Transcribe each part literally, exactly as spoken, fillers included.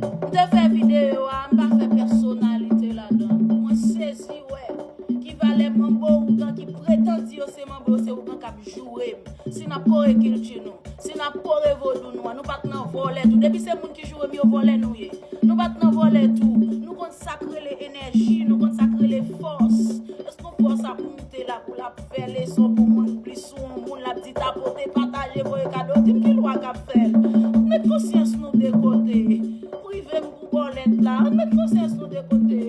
M te fè videyo a, m pa fè pèsonalite ladan. Mwen sezi wè ki valè manbo ougan ki pretann di yo se manbo yo, se ougan k ap joure m. Si n ap kore kilti nou, si n ap kore vodou nou an, nou pa t nan vòlè tou. Depi se moun ki joure m yo, vòlè nou ye. Nou pa t nan vòlè tou. Nou konn sa k rele enèji, nou konn sa k rele fòs. Èske yon fòs ap monte la pou l ap fè leson pou moun, li sou yon moun, l ap di tapote, pataje, voye kado? Di m ki lwa k ap fè l? Met konsyans nou de kote. Prive m pou bòlèt la. Met konsyans nou de kote.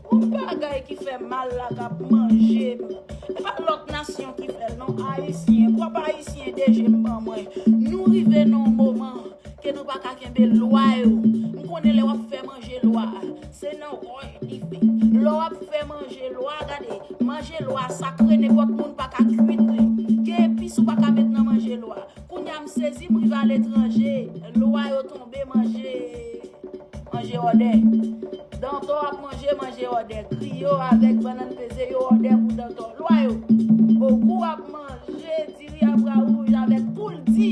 Yon bagay ki fè mal la k ap manje m. E pa lòt nasyon ki fè l non, Ayisyen. Pwòp Ayisyen deje m ban mwen. Nou rive nan yon moman ke nou pa ka kenbe lwa yo. M konnen lè w ap fè manje lwa a, se nan wòch li fèt. Lè w ap fè manje lwa, gade, manje lwa sakre, nenpòt moun pa ka kuit li. Gen epis ou pa ka met nan manje lwa. Kounye a m sezi, m rive aletranje, lwa yo tonbe, manje, manje òdè. Dantò ap manje, manje òdè. Griyo avèk bannann peze, yo òdè pou Dantò. Lwa yo, Ogou ap manje diri a bwa wouj avèk poul di.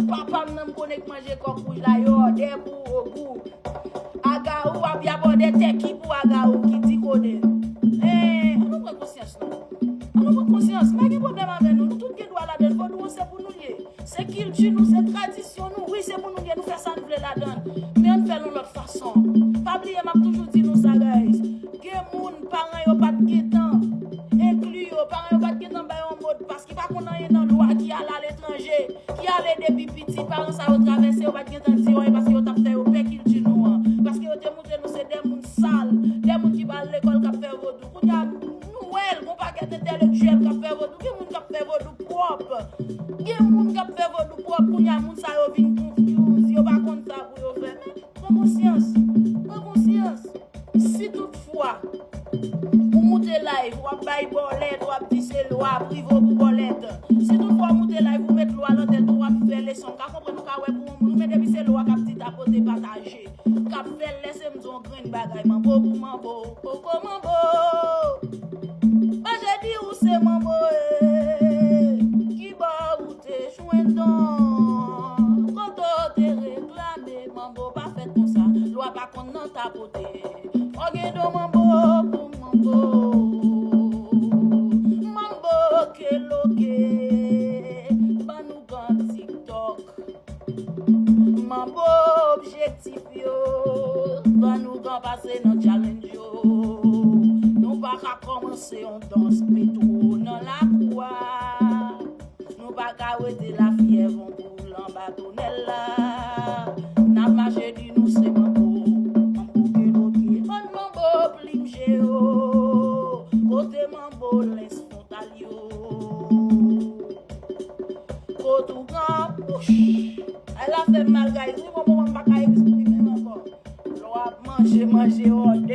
Papa m nan m konnen k manje kòk wouj la, yo òdè pou Ogou. Agawou ap, y ap òdè tèki pou Agawou ki di konnen. Eh, an nou pran konsyans non. An nou pran konsyans, pa gen pwoblèm avè nou. Nou tout gen dwa ladan l. Vodou an se pou nou l ye. Se kilti nou, se tradisyon nou. Wi, se pou nou l ye. Nou fè sa n vle ladan l. Men ann fè l yon lòt fason. Pa bliye, m ap toujou di nou sa, guys. Gen moun, paran yo pa t gentan enkli yo, paran yo pa t gentan ba yo yon modpas, ki pa konn anyen nan lwa, ki al aletranje, ki ale depi piti, paran sa yo travèse, yo pa t gentan di yo anyen paske yo t ap fè yo pè kilti nou an. Paske yo te montre nou se de moun sal, de moun ki pa al lekòl k ap fè vodou. Kounye a, nou wè l, gon pakèt entèlektyèl k ap fè vodou. Gen moun k ap fè vodou pwòp. Gen moun k ap fè vodou pwòp. Kounye a, moun sa yo vin confuse, yo pa konn sa pou yo fè. Men, pran konsyans. Pran konsyans. Si toutfwa ou moute live, w ap bay bòlèt, w ap di se lwa, prive w pou bòlèt. Si toutfwa ou moute live, ou met lwa nan tèt ou, w ap fè leson. M ka konprann ou ka wè pou yon moun, men depi se lwa k ap di tapote, pataje, k ap fè l, lèse m di w yon grenn bagay, manbo pou manbo, koko manbo. Manje di ou se manbo, e, ki bò ou te jwenn don? Kote w te reklame, manbo pa fèt konsa, lwa pa konn nan tapote. Fò gen don manbo pou manbo. Manbo keloke, ban nou gan TikTok. Manbo objektif yo, ban nou gan pase nan challenge yo. Nou pa ka kòmanse yon dans petwo nan lakou a. Nou pa ka wete lafyèv yon boul anba tonèl la. N ap mache di nou se manbo. Manbo keloke, ban manbo plim je yo. Kote manbo lens fwontal yo? Kot ougan, pouch. Ay la fè m mal, guys. Wi, bon moman m pa ka eksprime m ankò. Lè w ap manje, manje òdè.